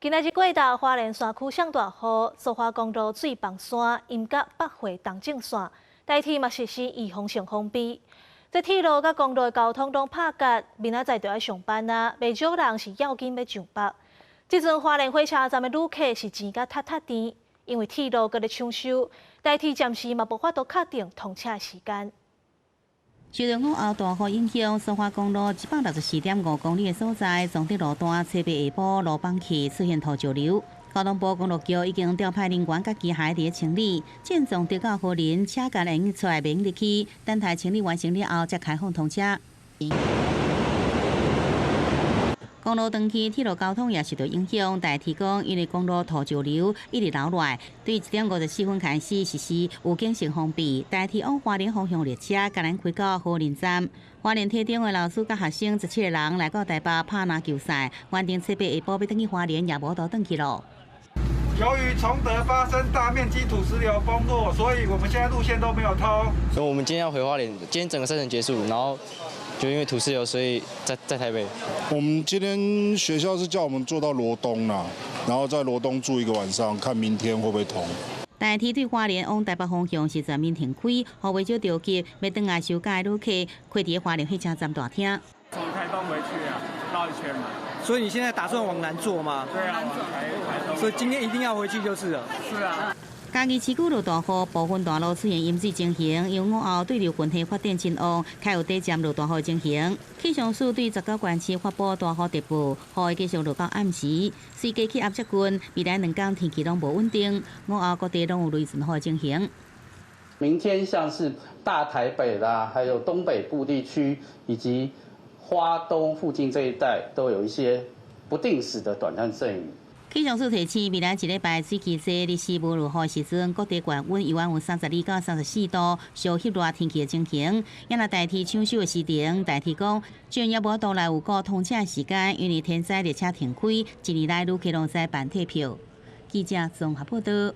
今仔日過晝，花蓮山區上大雨，蘇花公路水崩山淹甲北回東正線，台鐵嘛實施預防性封閉。這鐵路佮公路的交通攏拍結，明仔載就愛上班啊，袂少人是要緊欲上北。這陣花蓮火車站的旅客是錢甲踢踢甜，因為鐵路閣咧搶修，台鐵暫時嘛無法度確定通車時間。受到午後大雨影響，蘇花公路164.5公里的所在，崇德路段初八下晡路崩去，出現土石流。交通部公路局已經調派人員佮機械佇咧清理，進崇德到和林車間會用出來免入去，等待清理完成了後，才開放通車。公路斷去，鐵路交通也受到影響。台鐵講，因為公路土石流一直流落來，對1點54分開始實施預警性封閉。台鐵往花蓮方向列車，共咱開到和林站。花蓮鐵中的老師佮學生17個人來到台北拍籃球賽，原定初八下晡欲轉去花蓮，也無得轉去囉。由於崇德發生大面積土石流崩落，所以我們現在路線都沒有通。所以我們今天要回花蓮，今天整個賽程結束，然後就因為土石流，所以在台北。我們今天學校是叫我們坐到羅東啦，然後在羅東住一個晚上，看明天會不會通。台鐵對花蓮往台北方向是全面停開，予袂少著急欲轉來收假的旅客，困佇花蓮火車站大廳。從台東回去啊，繞一圈嘛。所以你現在打算往南坐嗎？對啊，往台東。所以今天一定要回去就是了。是啊。嘉義市區落大雨，部分大路出現淹水情形，因為午後對流雲系發展真旺，較有短暫落大雨情形。氣象署對19縣市發布大雨特報，雨會繼續落到暗時。隨低氣壓接近，未來2天天氣攏無穩定，午後各地攏有雷陣雨情形。明天像是大台北啦，還有東北部地區以及花東附近這一帶，都有一些不定時的短暫陣雨。氣象署提醒，未來一禮拜水汽濟、日時無落雨時陣，各地懸溫猶原有32到34度，燒翕熱天氣的情形。也若台鐵搶修的時程，台鐵講，雖然猶無都來有個通車時間，因為天災列車停開，一年來旅客攏使辦退票。記者綜合報道。